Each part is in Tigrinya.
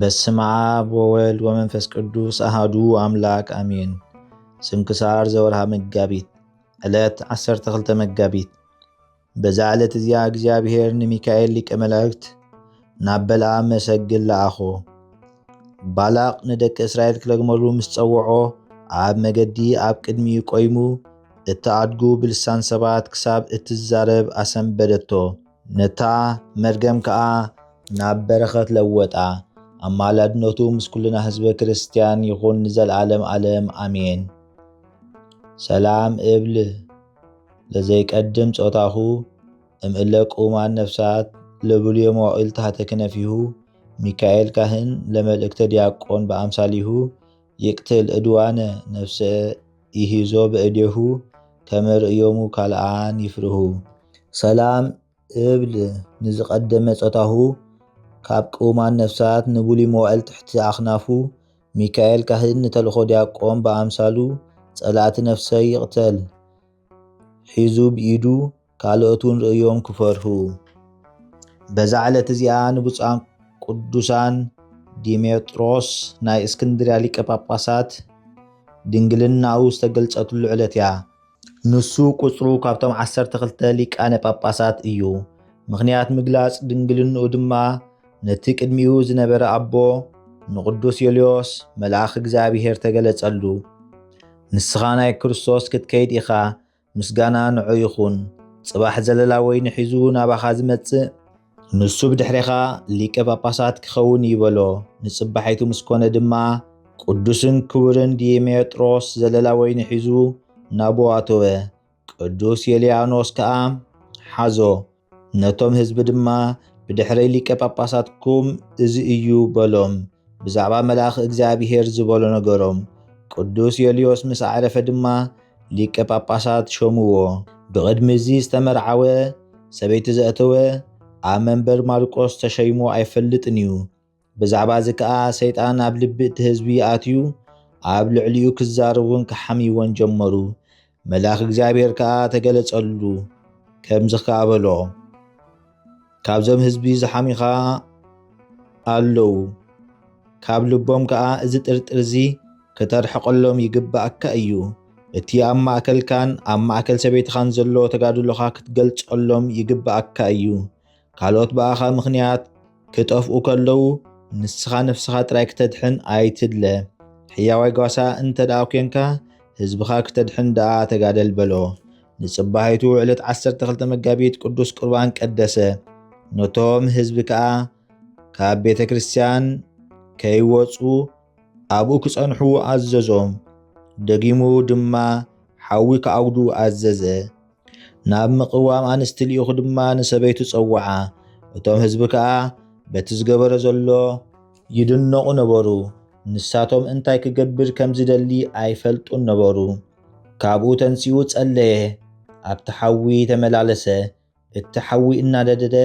በስመ ኣብ ወወልድ ወመንፈስ ቅዱስ ኣሃዱ ኣምላክ ኣሜን። ስንክሳር ዘወርሃ መጋቢት፣ ዕለት ዓሰርተ ክልተ መጋቢት። በዛ ዕለት እዚኣ እግዚኣብሔር ንሚካኤል ሊቀ መላእክት ናብ በለዓም መሰግል ለኣኾ። ባላቅ ንደቂ እስራኤል ክለግመሉ ምስ ጸውዖ፣ ኣብ መገዲ ኣብ ቅድሚኡ ቆይሙ፣ እታ ኣድጉ ብልሳን ሰባት ክሳብ እትዛረብ ኣሰንበደቶ። ነታ መርገም ከኣ ናብ በረኸት ለወጣ። ኣማላድነቱ ምስ ኩልና ህዝበ ክርስትያን ይኹን ንዘለዓለም ዓለም ኣሜን። ሰላም እብል ለዘይቀድም ጾታሁ እምእለ ቅውማን ነፍሳት ለብሉየ መዋዕል ታህተ ክነፊሁ ሚካኤል ካህን ለመልእክተ ዲያቆን በኣምሳሊሁ ይቅትል እድዋነ ነፍሰ ይሂዞ በእዴሁ ከመርእዮሙ ካልኣን ይፍርሁ። ሰላም እብል ንዝቀደመ ጾታሁ ካብ ቅውማን ነፍሳት ንብሉይ መዋዕል ትሕቲ ኣኽናፉ ሚካኤል ካህን ንተልእኾ ዲያቆን በኣምሳሉ ጸላእቲ ነፍሰ ይቕተል ሒዙ ብኢዱ ካልኦት እውን ርእዮም ክፈርሁ። በዛ ዕለት እዚኣ ንብፁዓን ቅዱሳን ዲሜጥሮስ ናይ እስክንድርያ ሊቀ ጳጳሳት ድንግልናኡ ዝተገልጸትሉ ዕለት እያ። ንሱ ቁጽሩ ካብቶም ዓሰርተ ክልተ ሊቃነ ጳጳሳት እዩ። ምኽንያት ምግላጽ ድንግልንኡ ድማ ነቲ ቅድሚኡ ዝነበረ ኣቦ ንቅዱስ ዮልዮስ መልኣኽ እግዚኣብሔር ተገለጸሉ። ንስኻ ናይ ክርስቶስ ክትከይድ ኢኻ፣ ምስጋና ንዑ ይኹን። ጽባሕ ዘለላ ወይኒ ሒዙ ናባኻ ዝመጽእ ንሱ ብድሕሬኻ ሊቀ ጳጳሳት ክኸውን እዩ በሎ። ንጽባሒቱ ምስ ኮነ ድማ ቅዱስን ክቡርን ዲሜጥሮስ ዘለላ ወይኒ ሒዙ ናብኡ ኣተወ። ቅዱስ ዮልያኖስ ከኣ ሓዞ። ነቶም ህዝቢ ድማ ብድሕረይ ሊቀ ጳጳሳትኩም እዚ እዩ በሎም። ብዛዕባ መልኣኽ እግዚኣብሔር ዝበሎ ነገሮም። ቅዱስ ዮልዮስ ምስ ኣዕረፈ ድማ ሊቀ ጳጳሳት ሾምዎ። ብቕድሚ እዚ ዝተመርዓወ ሰበይቲ ዘእተወ ኣብ መንበር ማርቆስ ተሸይሙ ኣይፈልጥን እዩ። ብዛዕባ እዚ ከኣ ሰይጣን ኣብ ልቢ እቲ ህዝቢ ኣትዩ ኣብ ልዕሊኡ ክዛረቡን ክሓምይዎን ጀመሩ። መልኣኽ እግዚኣብሔር ከኣ ተገለጸሉ፣ ከምዚ ከኣ በሎ፣ ካብዞም ህዝቢ ዝሓሚኻ ኣለዉ። ካብ ልቦም ከኣ እዚ ጥርጥር እዚ ከተርሕቐሎም ይግብኣካ እዩ። እቲ ኣብ ማእከልካን ኣብ ማእከል ሰበይትኻን ዘሎ ተጋድሎኻ ክትገልጸሎም ይግብኣካ እዩ። ካልኦት ብኣኻ ምኽንያት ክጠፍኡ ከለዉ፣ ንስኻ ነፍስኻ ጥራይ ክተድሕን ኣይትድለ። ሕያዋይ ጓሳ እንተ ደኣ ኴንካ፣ ህዝብኻ ክተድሕን ደኣ ተጋደል በሎ። ንጽባሒቱ ዕለት ዓሰርተ ክልተ መጋቢት ቅዱስ ቁርባን ቀደሰ። ነቶም ህዝቢ ከኣ ካብ ቤተ ክርስቲያን ከይወጹ ኣብኡ ክጸንሑ ኣዘዞም። ደጊሙ ድማ ሓዊ ክኣጉዱ ኣዘዘ። ናብ ምቕዋም ኣንስቲ ልኢኹ ድማ ንሰበይቱ ጸውዓ። እቶም ህዝቢ ከኣ በቲ ዝገበሮ ዘሎ ይድነቑ ነበሩ። ንሳቶም እንታይ ክገብር ከም ዝደሊ ኣይፈልጡን ነበሩ። ካብኡ ተንሲኡ ጸለየ፣ ኣብቲ ሓዊ ተመላለሰ። እቲ ሓዊ እናነደደ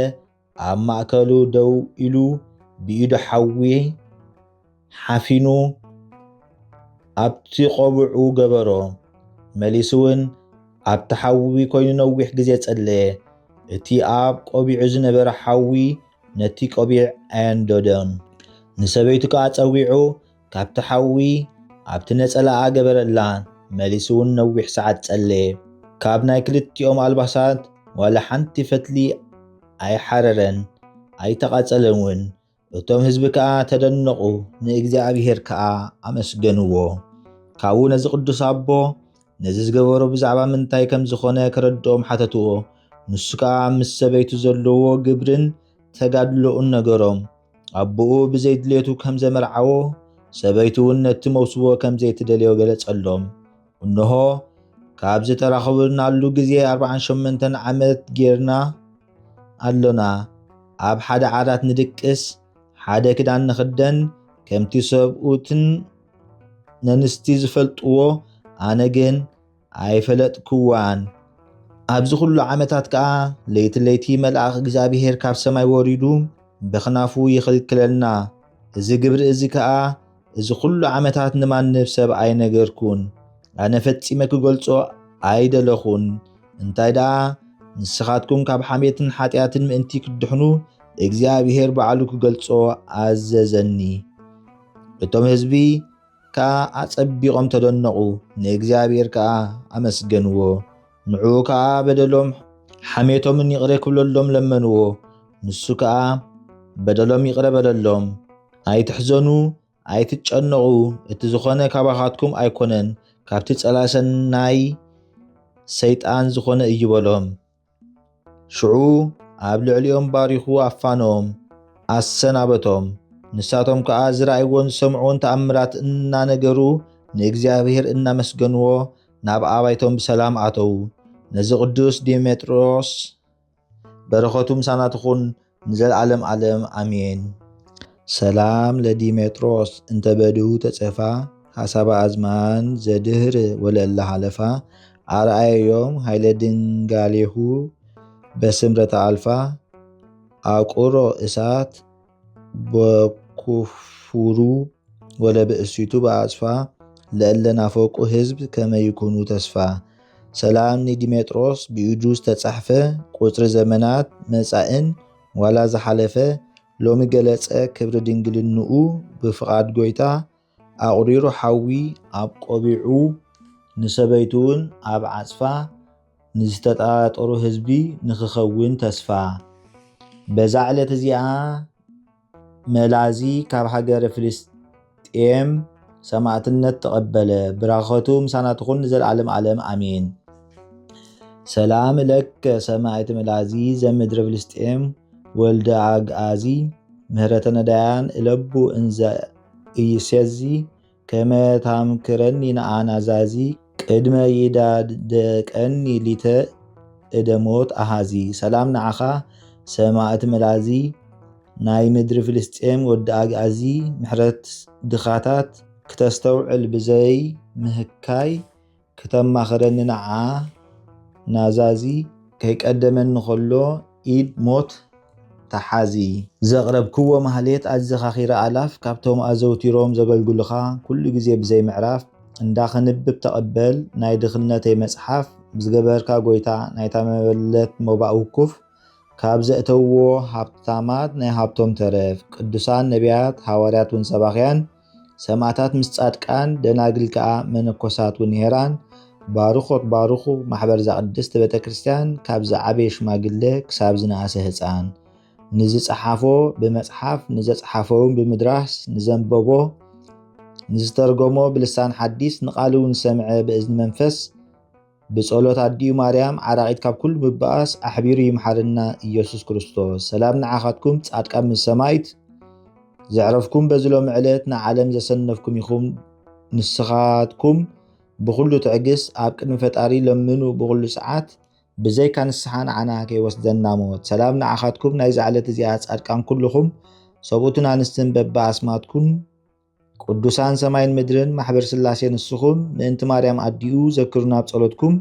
ኣብ ማእከሉ ደው ኢሉ ብኢዱ ሓዊ ሓፊኑ ኣብቲ ቆብዑ ገበሮ። መሊሱ እውን ኣብቲ ሓዊ ኮይኑ ነዊሕ ግዜ ጸለየ። እቲ ኣብ ቆቢዑ ዝነበረ ሓዊ ነቲ ቆቢዕ ኣየንደዶን። ንሰበይቱ ከኣ ጸዊዑ ካብቲ ሓዊ ኣብቲ ነጸላኣ ገበረላ። መሊሱ እውን ነዊሕ ሰዓት ጸለየ። ካብ ናይ ክልቲኦም ኣልባሳት ዋላ ሓንቲ ፈትሊ ኣይሓረረን ኣይተቓጸለን እውን። እቶም ህዝቢ ከኣ ተደነቑ፣ ንእግዚኣብሔር ከኣ ኣመስገንዎ። ካብኡ ነዚ ቅዱስ ኣቦ ነዚ ዝገበሮ ብዛዕባ ምንታይ ከም ዝኾነ ከረድኦም ሓተትዎ። ንሱ ከኣ ምስ ሰበይቱ ዘለዎ ግብርን ተጋድሎኡን ነገሮም። ኣቦኡ ብዘይ ድሌቱ ከም ዘመርዓዎ፣ ሰበይቱ እውን ነቲ መውስቦ ከም ዘይትደልዮ ገለጸሎም። እንሆ፣ ካብ ዝተራኸብናሉ ግዜ ኣርብዓን ሸሞንተን ዓመት ጌርና ኣሎና። ኣብ ሓደ ዓራት ንድቅስ፣ ሓደ ክዳን ንኽደን፣ ከምቲ ሰብኡትን ነንስቲ ዝፈልጥዎ፣ ኣነ ግን ኣይፈለጥክዋን። ኣብዚ ኩሉ ዓመታት ከኣ ለይቲ ለይቲ መልኣኽ እግዚኣብሔር ካብ ሰማይ ወሪዱ ብኽናፉ ይኽልክለልና። እዚ ግብሪ እዚ ከኣ እዚ ኩሉ ዓመታት ንማንም ሰብ ኣይነገርኩን። ኣነ ፈጺመ ክገልጾ ኣይደለኹን። እንታይ ደኣ ንስኻትኩም ካብ ሓሜትን ሓጢኣትን ምእንቲ ክትድሕኑ እግዚኣብሔር ባዕሉ ክገልጾ ኣዘዘኒ። እቶም ህዝቢ ከኣ ኣጸቢቖም ተደነቑ፣ ንእግዚኣብሔር ከኣ ኣመስገንዎ። ንዕኡ ከኣ በደሎም ሓሜቶምን ይቕረ ክብለሎም ለመንዎ። ንሱ ከኣ በደሎም ይቕረ በለሎም። ኣይትሕዘኑ፣ ኣይትጨነቑ፣ እቲ ዝኾነ ካባኻትኩም ኣይኮነን፣ ካብቲ ጸላሰናይ ሰይጣን ዝኾነ እዩ በሎም። ሽዑ ኣብ ልዕሊኦም ባሪኹ ኣፋኖም፣ ኣሰናበቶም። ንሳቶም ከኣ ዝረኣይዎን ዝሰምዕዎን ተኣምራት እናነገሩ ንእግዚኣብሔር እናመስገንዎ ናብ ኣባይቶም ብሰላም ኣተዉ። ነዚ ቅዱስ ዲሜጥሮስ በረኸቱ ምሳና ትኹን ንዘለዓለም ዓለም ኣሜን። ሰላም ለዲሜጥሮስ እንተ በድሁ ተጸፋ፣ ሐሳባ ኣዝማን ዘድህር ወለእለ ሐለፋ፣ ኣርኣየዮም ኃይለ ድንጋሌሁ በስምረተ ኣልፋ፣ ኣቁሮ እሳት በኩፉሩ ወለብእሲቱ በአጽፋ፣ ለእለ ናፈቁ ህዝብ ከመ ይኩኑ ተስፋ። ሰላም ንዲሜጥሮስ ብኢዱ ዝተጻሕፈ፣ ቁጽሪ ዘመናት መጻእን ዋላ ዝሓለፈ፣ ሎሚ ገለጸ ክብሪ ድንግልንኡ ብፍቓድ ጎይታ፣ ኣቑሪሩ ሓዊ ኣብ ቆቢዑ፣ ንሰበይቱውን ኣብ ዓጽፋ፣ ንዝተጠራጠሩ ህዝቢ ንኽኸውን ተስፋ። በዛ ዕለት እዚኣ መላዚ ካብ ሃገረ ፍልስጤም ሰማዕትነት ተቐበለ። ብራኸቱ ምሳና ትኹን ንዘለዓለም ዓለም ኣሜን። ሰላም እለከ ሰማዕት መላዚ ዘምድረ ፍልስጤም ወልደ ኣግኣዚ ምህረተ ነዳያን እለቡ እንዘ ኢይሴዚ ከመ ታምክረኒ ነኣናዛዚ ቅድመ ይዳደቀኒ ሊተ እደ ሞት ኣሃዚ። ሰላም ንዓኻ ሰማዕት መላዚ ናይ ምድሪ ፍልስጤም ወዲ ኣግኣዚ ምሕረት ድኻታት ክተስተውዕል ብዘይ ምህካይ ክተማኽረኒ ንዓ ናዛዚ ከይቀደመኒ ከሎ ኢድ ሞት ተሓዚ። ዘቕረብክዎ ማህሌት ኣዘኻኺረ ኣላፍ ካብቶም ኣዘውቲሮም ዘገልግሉኻ ኩሉ ግዜ ብዘይ ምዕራፍ እንዳ ኸንብብ ተቐበል ናይ ድኽነተይ መጽሓፍ ዝገበርካ ጎይታ ናይታ መበለት ሞባእ ውኩፍ ካብ ዘእተውዎ ሃብታማት ናይ ሃብቶም ተረፍ። ቅዱሳን ነቢያት፣ ሃዋርያት እውን ሰባኽያን፣ ሰማዕታት ምስ ጻድቃን፣ ደናግል ከኣ መነኮሳት እውን ሄራን፣ ባርኾት ባርኹ፣ ማሕበር እዛ ቅድስቲ ቤተ ክርስቲያን ካብ ዝዓበየ ሽማግለ ክሳብ ዝነኣሰ ህጻን። ንዝጸሓፎ ብመጽሓፍ፣ ንዘጽሓፎ እውን ብምድራስ፣ ንዘንበቦ፣ ንዝተርጎሞ ብልሳን ሓዲስ፣ ንቓሉ እውን ዝሰምዐ ብእዝኒ መንፈስ፣ ብጸሎት ኣዲኡ ማርያም ዓራቒት ካብ ኩሉ ምብኣስ ኣሕቢሩ ይምሓረና ኢየሱስ ክርስቶስ። ሰላም ንዓኻትኩም ጻድቃን ምስ ሰማይት ዘዕረፍኩም በዚ ሎሚ ዕለት ንዓለም ዘሰነፍኩም ኢኹም። ንስኻትኩም ብኹሉ ትዕግስት ኣብ ቅድሚ ፈጣሪ ለምኑ ብኹሉ ሰዓት ብዘይካ ንስሓ ንዓና ከይወስደና ሞት። ሰላም ንዓኻትኩም ናይዛ ዕለት እዚኣ ጻድቃን ኩልኹም ሰብኡትን ኣንስትን በብኣስማትኩም ቅዱሳን ሰማይን ምድርን ማሕበር ስላሴ ንስኹም ምእንቲ ማርያም ኣዲኡ ዘክሩና ኣብ ጸሎትኩም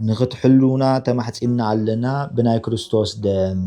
ንኽትሕልዉና ተማሕጺንና ኣለና ብናይ ክርስቶስ ደም።